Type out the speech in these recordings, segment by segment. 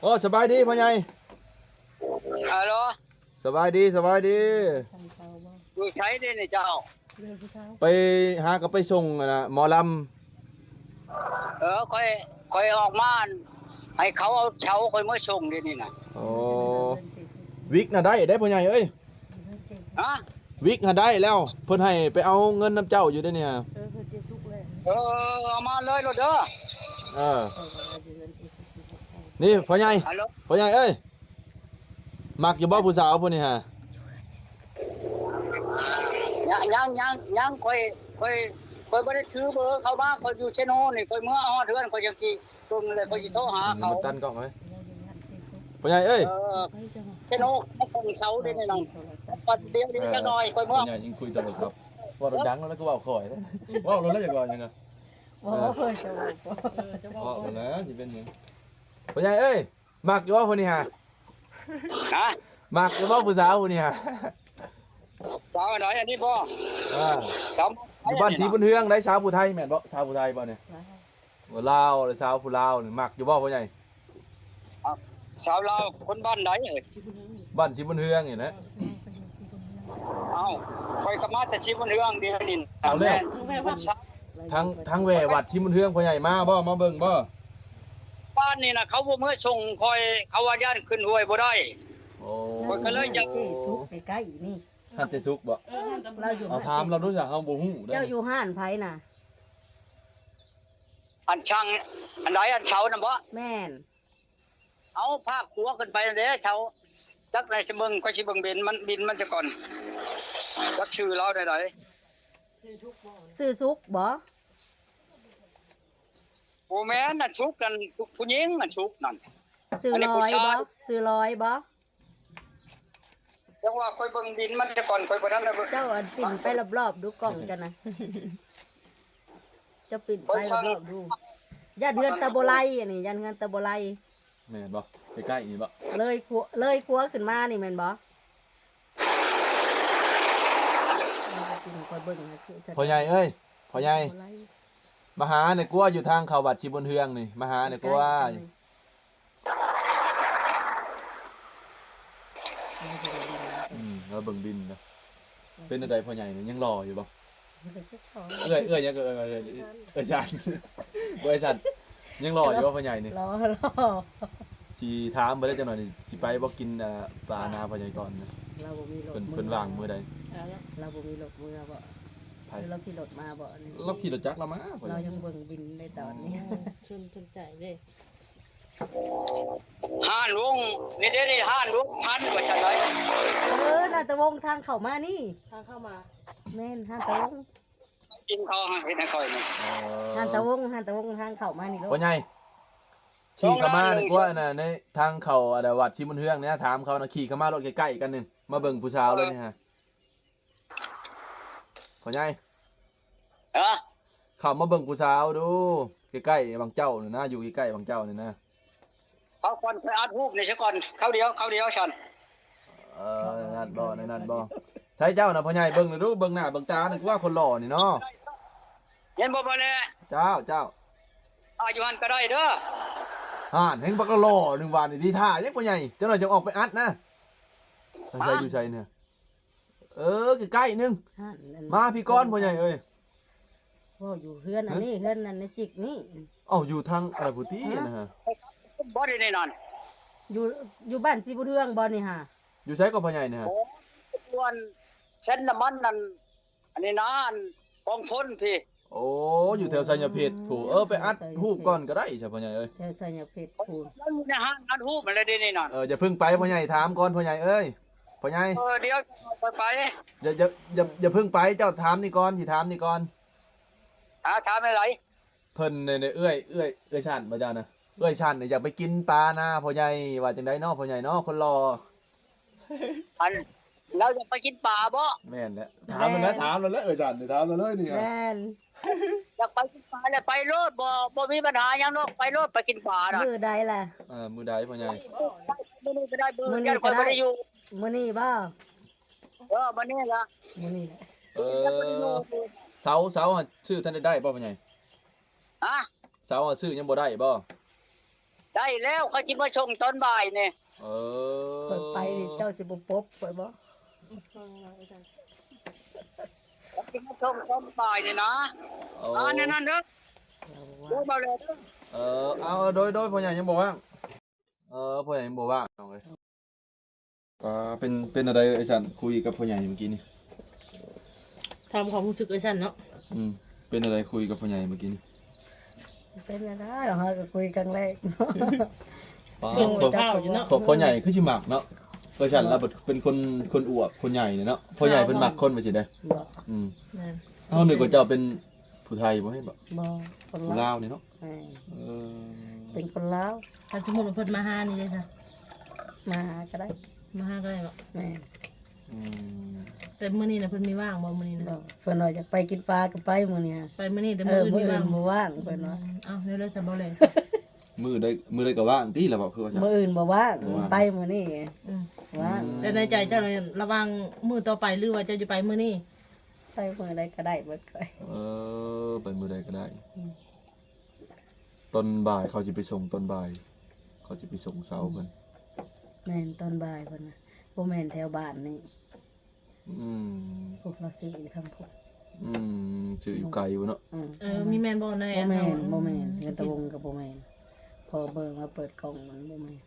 ໂອ້ ສະບາຍດີພໍ່ໃຫຍ່. ຮັລໂຫຼ ສະບາຍດີ ສະບາຍດີ. ຢູ່ໃສເດນີ້ເຈົ້າ? ໄປຫາກໍໄປສົ່ງອັນນະ ໝໍລຳ. ເອີ ຂ້ອຍ ຂ້ອຍອອກມາ ໃຫ້ເຂົາເອົາເສົາຂ້ອຍມາສົ່ງເດນີ້ນະ. ໂອ້ ວິກນະໄດ້ເດ້ພໍ່ໃຫຍ່ເອີຍ. ຮະ? ວິກຫາໄດ້ແລ້ວ ເພິ່ນໃຫ້ໄປເອົາເງິນນຳເຈົ້າຢູ່ເດ້ນີ້. ເອີ ເພິ່ນຊິສຸກແລ້ວ. ເອີ ເອົາມາເລີຍໂລດເດີ. ເອີ ເອີ ຢູ່ເຮືອນຊິສຸກຢູ່ເຮືອນເຊົາ. ນີ້ພໍ່ໃຫຍ່ ຮັລໂຫຼ ພໍ່ໃຫຍ່ເອີຍ ມັກຢູ່ບໍ່ຜູ້ສາວຜູ້ນີ້ຫາ? ຍັງ ຍັງ ຍັງ ຂ້ອຍ ຂ້ອຍ ຂ້ອຍບໍ່ໄດ້ຖືເບີເຂົາມາ ຂ້ອຍຢູ່ເຊໂນນີ້ ຂ້ອຍເມືອຮອດເຮືອນ ຂ້ອຍຈັ່ງຊິ ເບິ່ງແລ້ວຂ້ອຍຊິໂທຫາເຂົາ. ມັນຕັນກ້ອງເລີຍ ພໍ່ໃຫຍ່ເອີຍ. ເອີ ເຊໂນ ຂອງເຂົາເດ້ນີ້ນະ. ຕອນດຽວນີ້ຈັກໜ່ອຍຂ້ອຍເມືອ. ພໍ່ໃຫຍ່ຍິງຄຸຍໂທລະສັບ ເວົ້າດັງໆ ແລ້ວກໍເວົ້າຄ່ອຍ ເວົ້າແລ້ວຢາກເວົ້າຫຍັງນະ. ບໍ່ ເອີ ເພິ່ນຈະເວົ້າ ເວົ້າແລ້ວຊິເປັນຫຍັງ. ພໍ່ໃຫຍ່ເອີຍ ມັກຢູ່ບໍ່ຜູ້ນີ້ຫາ? ຮະ? ມັກຢູ່ບໍ່ຜູ້ສາວຜູ້ນີ້ຫາ? ສາວອັນໃດ ອັນນີ້ບໍ່? ເອີ ຢູ່ບ້ານສີບຸນເຮືອງໄດ໋. ສາວຜູ້ໄທແມ່ນບໍ່? ສາວຜູ້ໄທບໍ່ນີ້? ລາວ ລາວ ແລະສາວຜູ້ລາວນີ້ມັກຢູ່ບໍ່ພໍ່ໃຫຍ່? ສາວລາວຄົນບ້ານໃດເອີຍ? ບ້ານສີບຸນເຮືອງນີ້ແຫຼະ. ເອົ້າ ຂ້ອຍກໍມາແຕ່ສີບຸນເຮືອງນີ້. ເອົາແລ້ວ ທາງ ທາງແວ່ວັດສີບຸນເຮືອງ ພໍ່ໃຫຍ່ມາບໍ່? ມາເບິ່ງບໍ່? ບ້ານນີ້ນະ ເຂົາບໍ່ເມືອສົ່ງຂ້ອຍ ເຂົາວ່າຢ້ານຂຶ້ນຫ້ວຍບໍ່ໄດ້. ໂອ້ ຂ້ອຍກໍເລີຍຢາກ ເຈສຸກໃກ້ໆນີ້. ຮ້ານເຈສຸກບໍ່? ເອີ ເຮົາຢູ່ ເອົາຖາມລາວດູຊະ ເຮົາບໍ່ຮູ້ເດ້. ເຈົ້າຢູ່ຮ້ານໃຜນະ? ອັນຊ່າງ ອັນໃດ ອັນເສົານັ້ນບໍ່? ແມ່ນ. ເອົາພາກຂົວຂຶ້ນໄປເດ້ເສົາ. ຈັກໃດຊິເບິ່ງ ຂ້ອຍຊິເບິ່ງບິນມັນ ບິນມັນຊະກ່ອນ. ຈັກຊື່ລາວແນວໃດ? ຊື່ສຸກບໍ່? ບໍ່ແມ່ນ ອັນສຸກນັ້ນ ຜູ້ຍິງ ອັນສຸກນັ້ນ. ຊື່ລອຍບໍ່? ຊື່ລອຍບໍ່? ຈັ່ງວ່າຂ້ອຍເບິ່ງດິນມັນຊະກ່ອນ ຂ້ອຍບໍ່ທັນໄດ້ເບິ່ງ. ເຈົ້າອັນປິ່ນໄປລອບໆດູກ້ອງເຈົ້ານະ. ເຈົ້າປິ່ນໄປລອບໆດູ. ຢ້ານເຮືອນຕາບໍ່ໄລ ອັນນີ້ ຢ້ານເຮືອນຕາບໍ່ໄລ. ແມ່ນບໍ່? ໃກ້ໆນີ້ບໍ່? ເລີຍຂົວ ເລີຍຂົວຂຶ້ນມານີ້ແມ່ນບໍ່? ຂ້ອຍເບິ່ງ ພໍ່ໃຫຍ່ເອີຍ ພໍ່ໃຫຍ່ ມາຫາແດ່ກວ່າ ຢູ່ທາງເຂົ້າວັດສີບຸນເຮືອງນີ້ ມາຫາແດ່ກວ່າ. ອືມ ລາວເບິ່ງບິນນະ. ເປັນແນວໃດພໍ່ໃຫຍ່ນີ້ ຍັງຫຼໍ່ຢູ່ບໍ່? ເອື້ອຍ ເອື້ອຍຫຍັງກໍເອື້ອຍ ເອື້ອຍສັນ ເອື້ອຍສັນ ຍັງຫຼໍ່ຢູ່ບໍ່ພໍ່ໃຫຍ່ນີ້? ຫຼໍ່ ຫຼໍ່. ຊິຖາມເບິ່ງເດ້ ຈັກໜ່ອຍນີ້ຊິໄປບໍ່ ກິນ ເອີ ປານາພໍ່ໃຫຍ່ກ່ອນນະ. ລາວບໍ່ມີລົດ ເພິ່ນ ເພິ່ນວ່າງມື້ໃດ? ລາວບໍ່ມີລົດເມືອບໍ່? ໃຜ? ລາວຂີ່ລົດມາບໍ່? ລາວຂີ່ລົດຈັກລາວມາ. ລາວຍັງເບິ່ງບິນໃນຕອນນີ້. ອໍ ສົນ ສົນໃຈເດ້. ຮ້ານວົງນີ້ເດ້ ນີ້ຮ້ານວົງພັນວ່າຊັ້ນໄດ໋. ເອີ ຮ້ານຕາວົງທາງເຂົ້າມານີ້ ທາງເຂົ້າມາ. ແມ່ນ ຮ້ານຕາວົງ ກິນເຂົ້າເຮັດໃຫ້ຂ້ອຍນີ້. ອໍ ຮ້ານຕາວົງ ຮ້ານຕາວົງທາງເຂົ້າມານີ້ໂລດ. ພໍ່ໃຫຍ່ ຂີ່ເຂົ້າມານີ້ກວ່າ ອັນນ່າ ໃນທາງເຂົ້າ ອັນນ່າ ວັດສີບຸນເຮືອງນີ້ ຖາມເຂົານະ ຂີ່ເຂົ້າມາໂລດ ໃກ້ໆກັນນີ້ ມາເບິ່ງຜູ້ສາວເລີຍນີ້ຫາ. ພໍ່ໃຫຍ່ ຮະ? ເຂົ້າມາເບິ່ງຜູ້ສາວດູ ໃກ້ໆບາງເຈົ້ານີ້ນະ ຢູ່ໃກ້ໆບາງເຈົ້ານີ້ນະ. ເອົາກ່ອນ ຂ້ອຍອັດຮູບນີ້ຊະກ່ອນ ຄາວດຽວ ຄາວດຽວຊັ້ນ. ເອີ ນັ້ນບໍ່ ນັ້ນບໍ່. ໃສເຈົ້ານະພໍ່ໃຫຍ່ ເບິ່ງດູ ເບິ່ງໜ້າເບິ່ງຕານະ ກວ່າຄົນຫຼໍ່ນີ້ເນາະ. ເຫັນບໍ່ ບໍ່ແລ? ເຈົ້າ ເຈົ້າ. ອ່າ ຢູ່ຫັ້ນກໍໄດ້ເດີ. ຫັ້ນ ເຫັນບັກຫຼໍ່ໜຶ່ງວ່ານີ້ ຊິຖ້າຫຍັງພໍ່ໃຫຍ່ ຈັກໜ້ອຍຈັ່ງອອກໄປອັດນະ. ໃສ ຢູ່ໃສນີ້? ເອີ ໃກ້ໆໜຶ່ງ. ຫັ້ນ ມາພີ້ກ່ອນພໍ່ໃຫຍ່ເອີຍ. ເວົ້າຢູ່ເຮືອນອັນນີ້ ເຮືອນນັ້ນໃນຈິກນີ້. ເອົ້າ ຢູ່ທາງອາລາພຸຕິຫັ້ນນະ. ບໍ່ໄດ້ໃນນັ້ນ ຢູ່ ຢູ່ບ້ານສີບຸນເຮືອງບໍ່ນີ້ຫາ? ຢູ່ໃສກໍພໍ່ໃຫຍ່ນີ້ຫາ? ໂອ້ ຢູ່ອັນເຊັນນ້ຳມັນນັ້ນ ອັນນີ້ນາ ອັນກອງພົນພີ້. ໂອ້ ຢູ່ແຖວໄຊຍະເພັດພຸ້ນ. ເອີ ໄປອັດຮູບກ່ອນກໍໄດ້ຊະພໍ່ໃຫຍ່ເອີຍ ແຖວໄຊຍະເພັດພຸ້ນ. ຢູ່ໃນຮ້ານອັດຮູບຫັ້ນແຫຼະເດນີ້ນະ. ເອີ ຢ່າເພິ່ງໄປພໍ່ໃຫຍ່ ຖາມກ່ອນພໍ່ໃຫຍ່ເອີຍ ພໍ່ໃຫຍ່. ເອີ ດຽວຂ້ອຍໄປ. ຢ່າ ຢ່າ ຢ່າ ຢ່າເພິ່ງໄປ ເຈົ້າຖາມນີ້ກ່ອນ ຊິຖາມນີ້ກ່ອນ. ຫາ ຖາມແນວໃດ? ເພິ່ນນີ້ ເອື້ອຍ ເອື້ອຍ ເອື້ອຍສັນບໍ່ເຈົ້ານະ? ເອື້ອຍສັນນີ້ຢາກໄປກິນປານາພໍ່ໃຫຍ່ ວ່າຈັ່ງໃດເນາະພໍ່ໃຫຍ່ເນາະ ຄົນຫຼໍ່. ອັນ ລາວຢາກໄປກິນປາບໍ່? ແມ່ນແຫຼະ ຖາມແລ້ວນະ ແມ່ນ ຖາມແລ້ວແຫຼະ ເອື້ອຍສັນນີ້ ຖາມແລ້ວເລີຍນີ້. ແມ່ນ ຢາກໄປກິນປາແຫຼະ ໄປໂລດ ບໍ່ ບໍ່ມີບັນຫາຫຍັງດອກ ໄປໂລດ ໄປກິນປານະ. ມື້ໃດລະ? ເອີ ມື້ໃດພໍ່ໃຫຍ່? ມື້ນີ້ກໍໄດ້ ມື້ອື່ນຢ້ານຂ້ອຍບໍ່ໄດ້ຢູ່. ມື້ນີ້ບໍ່? ເອີ ມື້ນີ້ລະ ມື້ນີ້ແຫຼະ. ເອີ ເສົາ ເສົາຊື້ທັນໄດ້ບໍ່ພໍ່ໃຫຍ່? ຮະ? ເສົາຊື້ຍັງບໍ່ໄດ້ບໍ່? ໄດ້ແລ້ວ ຂ້ອຍຊິມາສົ່ງຕອນບ່າຍນີ້. ເອີ ຂ້ອຍໄປນີ້ເຈົ້າຊິບໍ່ປົບຂ້ອຍບໍ່? ຂ້ອຍຊິມາສົ່ງຕອນບ່າຍນີ້ນະ. ໂອ້ ອ່າ ນັ້ນໆເດີ ເດີເບົາແຫຼະເດີ. ເອີ ເອົາ ໂດຍ ໂດຍ ພໍ່ໃຫຍ່ຍັງບໍ່ວ່າງ. ເອີ ພໍ່ໃຫຍ່ຍັງບໍ່ວ່າງ ນ້ອງເອີຍ. ອ່າ ເປັນ ເປັນແນວໃດເອື້ອຍສັນ ຄຸຍກັບພໍ່ໃຫຍ່ມື້ກີ້ນີ້? ຖາມຄວາມຮູ້ສຶກເອື້ອຍສັນເນາະ. ອືມ ເປັນແນວໃດຄຸຍກັບພໍ່ໃຫຍ່ມື້ກີ້ນີ້? ເປັນແນວໃດ ເຮົາກໍຄຸຍຄັ້ງແລກ. ປ້າ ຮູ້ຈັກກັນຢູ່ເນາະ. ພໍ່ ພໍ່ໃຫຍ່ຄືຊິມັກເນາະ. ເອື້ອຍສັນລາວເປັນຄົນ ຄົນອວບ ຄົນໃຫຍ່ເນາະ. ພໍ່ໃຫຍ່ເພິ່ນມັກຄົນວ່າຊີ້ເດ້. ອືມ ແມ່ນ. ເຮົານຶກວ່າເຈົ້າເປັນ ຜູ້ໄທບໍ່ແມ່ນບໍ່? ບໍ່ ຄົນລາວ ຜູ້ລາວນີ້ເນາະ. ແມ່ນ. ເອີ ເປັນຄົນລາວ. ຖ້າສົມມຸດວ່າເພິ່ນມາຫານີ້ເດ້ຊະ? ມາຫາກໍໄດ້. ມາຫາກໍໄດ້ບໍ່? ແມ່ນ. ອືມ ແຕ່ມື້ນີ້ນະເພິ່ນມີວ່າງບໍ່ມື້ນີ້ນະ? ບໍ່ ເພິ່ນວ່າຢາກໄປກິນປາກໍໄປມື້ນີ້. ໄປມື້ນີ້ ແຕ່ມື້ອື່ນມີວ່າງ? ເອີ ມື້ອື່ນບໍ່ວ່າງເພິ່ນວ່າ. ອືມ ເອົ້າ ແນວໃດຊະເບົາແຫຼະ? ມື້ໃດ ມື້ໃດກໍວ່າງຕິລະເວົ້າຄືວ່າຊັ້ນ. ມື້ອື່ນບໍ່ວ່າງ ບໍ່ວ່າງ ໄປມື້ນີ້. ອືມ ວ່າງ. ອືມ ແຕ່ໃນໃຈເຈົ້າລະຫວ່າງມື້ຕໍ່ໄປ ຫຼືວ່າເຈົ້າຈະໄປມື້ນີ້? ໄປມື້ໃດກໍໄດ້ເບິດຂ້ອຍ. ເອີ ໄປມື້ໃດກໍໄດ້. ອືມ ຕອນບ່າຍເຂົາຊິໄປສົ່ງ ຕອນບ່າຍເຂົາຊິໄປສົ່ງສາວເພິ່ນ. ແມ່ນ ຕອນບ່າຍເພິ່ນນະ ບໍ່ແມ່ນແຖວບ້ານນີ້. ອືມ ພວກເຮົາຊື້ຢູ່ທາງພຸ້ນ. ອືມ ຊື້ຢູ່ໄກພຸ້ນເນາະ. ອືມ ເອີ ມີແມ່ນບໍ່? ໃນ ບໍ່ແມ່ນ ບໍ່ແມ່ນ ເຮືອນຕາວົງກໍບໍ່ແມ່ນ. ພໍເບິ່ງມາເປີດກ້ອງມັນບໍ່ແມ່ນ.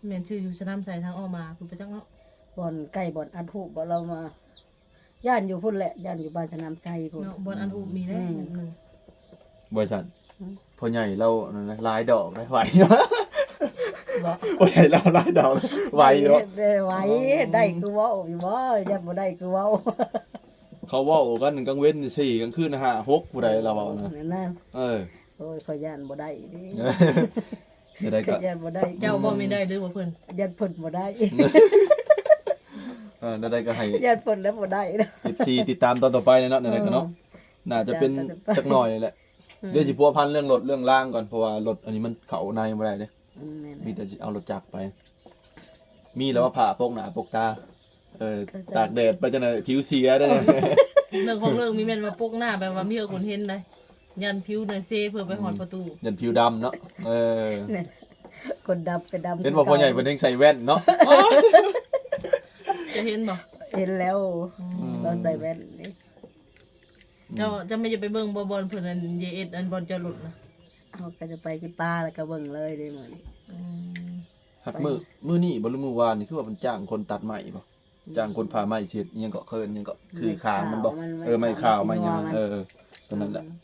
ແມ່ນຊື່ຢູ່ສະໜາມໄຊທາງອອກມາພຸ້ນປະຈັກເນາະ. ບ່ອນໃກ້ບ່ອນອັດຮູບບໍ່ ລາວມາ ຢ້ານຢູ່ພຸ້ນແຫຼະ ຢ້ານຢູ່ບ້ານສະໜາມໄຊພຸ້ນເນາະ. ບ່ອນອັດຮູບມີແລ້ວ ແມ່ນ ຮູບໜຶ່ງ. ບໍ່ຊັ້ນ ອືມ ພໍ່ໃຫຍ່ລາວນັ້ນນະ ຫຼາຍດອກໄດ໋ ໄຫວຢູ່. ບໍ່ ພໍ່ໃຫຍ່ລາວຫຼາຍດອກ ໄຫວຢູ່. ໄຫວ ອໍ ໄດ້ຄືເວົ້າຢູ່ບໍ່? ຢ້ານບໍ່ໄດ້ຄືເວົ້າ. ເຂົາເວົ້າກັນກາງເວັນສີ່ ກາງຄືນຫ້າຫົກ ຜູ້ໃດລາວເວົ້ານະ. ນັ້ນ ເອີ ໂອ້ຍ ຂ້ອຍຢ້ານບໍ່ໄດ້ເດ້. ແນວໃດກໍ ຢ້ານບໍ່ໄດ້. ເຈົ້າບໍ່ແມ່ນໄດ້ຫຼືວ່າເພິ່ນ? ຢ້ານເພິ່ນບໍ່ໄດ້. ເອີ ແນວໃດກໍໃຫ້ ຢ້ານເພິ່ນແລ້ວບໍ່ໄດ້. ເອັຟຊີ ຕິດຕາມຕອນຕໍ່ໄປເນາະ. ແນວໃດກໍເນາະ ເອີ ໜ້າຈະເປັນຈັກໜ້ອຍນີ້ແຫຼະ. ອືມ ດຽວຊິພົວພັນເລື່ອງລົດເລື່ອງລາງກ່ອນ ເພາະວ່າລົດອັນນີ້ມັນເຂົ້າໃນບໍ່ໄດ້ເດ້. ອືມ ແມ່ນ ມີແຕ່ຊິເອົາລົດຈັກໄປ. ມີແລ້ວວ່າຜ້າປົກໜ້າປົກຕາ. ເອີ ຕາກແດດໄປຈັ່ງໃດຜິວເສຍເດ້. ເລື່ອງຂອງເລື່ອງມີແມ່ນວ່າປົກໜ້າແບບວ່າມີຄົນເຫັນໄດ໋ ຢ້ານຜິວໜ້າເຊເພື່ອໄປຮອດປະຕູ ຢ້ານຜິວດຳເນາະ. ເອີ ແມ່ນ ຄົນດຳກໍດຳ. ເຫັນບໍ່ ຄືເກົ່າ ພໍ່ໃຫຍ່ເພິ່ນຍັງໃສ່ແວ່ນເນາະ. ຈະເຫັນບໍ່? ເຫັນແລ້ວ. ອືມ ລາວໃສ່ແວ່ນນີ້. ເຈົ້າ ອືມ ເຈົ້າແມ່ນຈະໄປເບິ່ງບໍ່ ບ່ອນເພິ່ນອັນ ເຢເອັດ ອັນບ່ອນຈອດລົດນະ? ເຮົາກໍຈະໄປກິນປາແລ້ວກໍເບິ່ງເລີຍເດ້ມື້ນີ້. ອືມ ຫາກມື້ ມື້ນີ້ບໍ່ ຫຼືມື້ວານນີ້ ຄືວ່າເພິ່ນຈ້າງຄົນຕັດໄມ້ບໍ່? ຈ້າງຄົນຜ່າໄມ້ເຮັດອີ່ຫຍັງເກາະ ເຂົາເອີ້ນຫຍັງເກາະ ອືມ ຄືຄາງມັນບໍ່? ໄມ້ຂາວມັນ ເອີ ຕົວນັ້ນແຫຼະ. ອືມ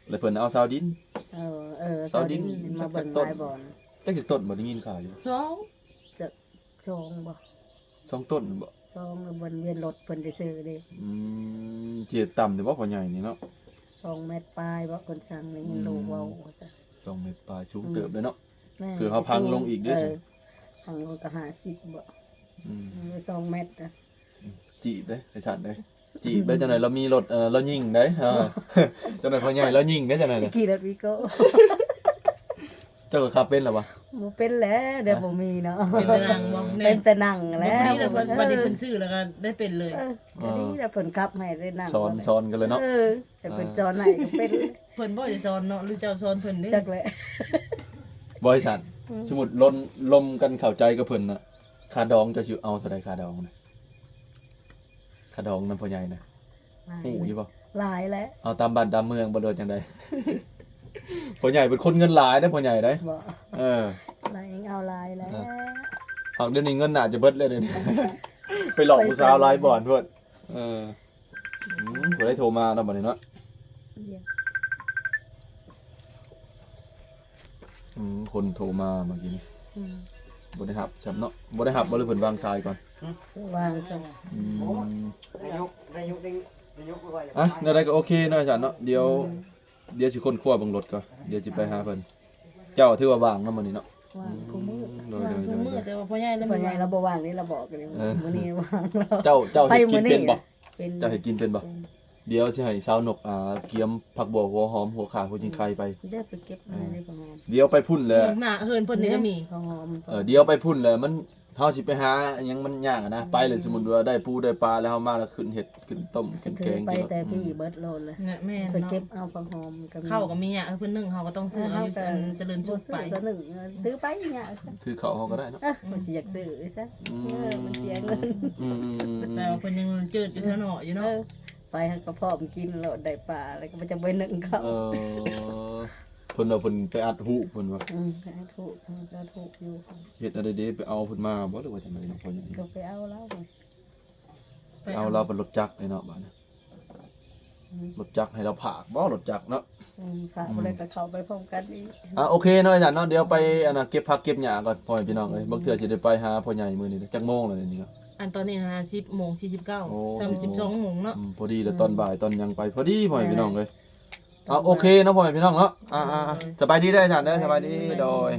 ແລ້ວເພິ່ນເອົາຊາວດິນ. ເອີ ເອີ ຊາວດິນ ຊາວດິນ ມາເບິ່ງຫຼາຍບ່ອນ. ຈັກຊິຕົ້ນບໍ່ ໄດ້ຍິນຂ່າວຢູ່? ສອງ ຈັກສອງບໍ່? ສອງຕົ້ນບໍ່? ສອງ ແລ້ວບ່ອນວຽນລົດເພິ່ນຊື່ໆເດ້. ອືມ ຊິເຮັດຕ່ຳແຕ່ບໍ່ ພໍ່ໃຫຍ່ນີ້ເນາະ? ສອງແມັດປາຍບໍ່ ເພິ່ນສັ່ງ ໄດ້ຍິນລູກເວົ້າວ່າຊັ້ນ. ສອງແມັດປາຍ ສູງເຕີບເລີຍເນາະ. ແມ່ນ ຄືເຮົາພັງລົງອີກເດ້. ເອີ ພັງລົງກໍຫ້າສິບບໍ່? ອືມ ເອີ ສອງແມັດນະ. ອືມ ຈີບເດ້ ໄອ້ສັນເດ້ ຈີບເດ້. ຈັ່ງໃດລາວມີລົດ ເອີ ລາວຍິງເດ້. ເອີ ຈັ່ງໃດພໍ່ໃຫຍ່ລາວຍິງເດ້ ຈັ່ງໃດ ຂີ່ລົດວີໂກ້. ເຈົ້າກໍຂັບເປັນແລ້ວບໍ່? ບໍ່ເປັນແຫຼະ ດຽວບໍ່ມີເນາະ. ເປັນແຕ່ນັ່ງບໍ່? ເປັນແຕ່ນັ່ງແຫຼະ. ບໍ່ດີແລ້ວ ບັດນີ້ເພິ່ນຊື້ແລ້ວກໍໄດ້ເປັນເລີຍ. ເອີ ກໍດີແລ້ວ ເພິ່ນຂັບໃຫ້ໄດ້ນັ່ງ. ສອນ ສອນກັນເລີຍເນາະ. ເອີ ແຕ່ເພິ່ນສອນໃຫ້ກໍເປັນ. ເພິ່ນບໍ່ໄດ້ສອນເນາະ ຫຼືເຈົ້າສອນເພິ່ນເດ້? ຈັກແຫຼະ. ບໍ່ໃຫ້ຊັ້ນ ອືມ ສົມມຸດລົມ ລົມກັນເຂົ້າໃຈກັບເພິ່ນນະ ຄ່າດອງເຈົ້າຊິເອົາເທົ່າໃດ ຄ່າດອງນະ? ຄ່າດອງນຳພໍ່ໃຫຍ່ນະ ຫຼາຍ ຮູ້ຢູ່ບໍ່? ຫຼາຍແຫຼະ. ເອົາຕາມບ້ານຕາມເມືອງບໍ່ ຫຼືວ່າຈັ່ງໃດ? ພໍ່ໃຫຍ່ເປັນຄົນເງິນຫຼາຍເດ້ ພໍ່ໃຫຍ່ເດ້. ບໍ່ ເອີ ຫຼາຍ ເອົາຫຼາຍແຫຼະ. ເອີ ຫາກດຽວນີ້ເງິນໜ້າຈະເບິດແລ້ວດຽວນີ້ ໄປຫຼອກຜູ້ສາວຫຼາຍບ່ອນໂພດ. ເອີ ອືມ ຜູ້ໃດໂທມາເນາະ ບັດນີ້ເນາະ. ດຽວ ອືມ ຄົນໂທມາເມື່ອກີ້ນີ້. ອືມ ບໍ່ໄດ້ຮັບຊ້ຳເນາະ. ບໍ່ໄດ້ຮັບບໍ່ ຫຼືເພິ່ນວາງສາຍກ່ອນ? ຫຶ ວາງກ່ອນ. ອືມ ໄດ້ຍົກ ໄດ້ຍົກ ໄດ້ຍົກໄວ້. ອ່ະ ແນວໃດກໍໂອເຄເນາະ ອາຈານເນາະ. ດຽວ ອືມ ດຽວຊິຄົ້ນຄວ້າເບິ່ງລົດກ່ອນ ດຽວຊິໄປຫາເພິ່ນ. ເຈົ້າຖືວ່າວ່າງເນາະມື້ນີ້ເນາະ. ວ່າງ ອືມ ຄູ່ມື້ ໂດຍ ວ່າງ ໂດຍ ຄູ່ມື້ ໂດຍ ແຕ່ວ່າພໍ່ໃຫຍ່ລະ ພໍ່ໃຫຍ່ລະບໍ່ວ່າງນີ້ລະບອກ ເອີ ມື້ນີ້ວ່າງ. ເຈົ້າ ເຈົ້າເຮັດກິນເປັນບໍ່? ເປັນ ເຈົ້າເຮັດກິນເປັນບໍ່? ເປັນ. ດຽວຊິໃຫ້ສາວນົກ ອ່າ ກຽມຜັກບົ່ວ ຫົວຫອມ ຫົວຂ່າ ຫົວຈິງໄຄໄປ. ອືມ ດຽວໄປເກັບ ເອີ ໃນຜັກຫອມ. ດຽວໄປພຸ້ນແຫຼະ ໜ້າເຮືອນເພິ່ນນີ້ກໍມີຜັກຫອມ. ເອີ ດຽວໄປພຸ້ນແຫຼະ ມັນ ເຮົາຊິໄປຫາຫຍັງມັນຍາກຫັ້ນນະ ໄປແລ້ວສົມມຸດວ່າໄດ້ປູໄດ້ປາແລ້ວ ເຮົາມາແລ້ວຂຶ້ນເຮັດ ຂຶ້ນຕົ້ມ ຂຶ້ນແກງ ໄມ່ ກິນໂລດ ແມ່ນ ເພິ່ນເນາະ ເກັບເອົາຜ້າຫົ່ມກໍມີ ເຮົາກໍມີຫຍັງ ເອີ ເພິ່ນໜຶ້ງ ເຮົາກໍຕ້ອງຊື້ເອົາຢູ່ອັນຈະເລີນສຸກໄປ ກໍໜຶ້ງ ຖືໄປຫຍັງ ຖືເຂົ້າເຮົາກໍໄດ້ເນາະ ເອີ ມັນຊິຢາກຊື້ຊະ ອືມ ເອີ ມັນເສຍເງິນ ອືມໆໆ ແຕ່ວ່າເພິ່ນຍັງຈືດຢູ່ເທື່ອເນາະຢູ່ເນາະ ເອີ ໄປເຮົາກໍພ້ອມກິນໂລດ ໄດ້ປາແລ້ວກໍບໍ່ຈຳເປັນໜຶ້ງເຂົ້າ ເອີ ເພິ່ນວ່າເພິ່ນໄປອັດຮູບ ເພິ່ນວ່າ ອືມ ໄປອັດຮູບ ເພິ່ນກໍອັດຮູບຢູ່ ເຮັດອັນໃດເດ ໄປເອົາເພິ່ນມາບໍ່ ຫຼືວ່າຈັ່ງໃດເນາະ ພໍ່ໃຫຍ່ ກໍໄປເອົາລາວ ໄປເອົາລາວເປັນລົດຈັກເດ້ເນາະ ບາດນີ້ ອືມ ລົດຈັກໃຫ້ລາວພາກບໍ່ ລົດຈັກເນາະ ອືມ ພາກ ອືມ ບໍ່ໄດ້ກໍເຂົ້າໄປພ້ອມກັນອີກ ອ່າ ໂອເຄເນາະ ອາຈານເນາະ ດຽວໄປ ອືມ ອັນນ່າ ເກັບຜັກເກັບຫຍ້າກ່ອນ ພໍ່ແມ່ພີ່ນ້ອງເອີຍ ອືມ ບາງເທື່ອຊິໄດ້ໄປຫາພໍ່ໃຫຍ່ມື້ນີ້ ຈັກໂມງແລ້ວນີ້ເນາະ ອັນຕອນນີ້ຫາ ສິບໂມງ ສີ່ສິບເກົ້າ ໂອ້ ສາມສິບສອງໂມງເນາະ ອືມ ພໍດີແລ້ວ ອືມ ຕອນບ່າຍຕອນຫຍັງໄປພໍດີ ພໍ່ແມ່ພີ່ນ້ອງເອີຍ ເອີ ເອົາ ໂອເຄເນາະ ພໍ່ແມ່ພີ່ນ້ອງເນາະ ອ່າ ໂດຍ ອ່າ ໂດຍ ສະບາຍດີເດີອາຈານເດີ ສະບາຍດີ ສະບາຍດີ ໂດຍ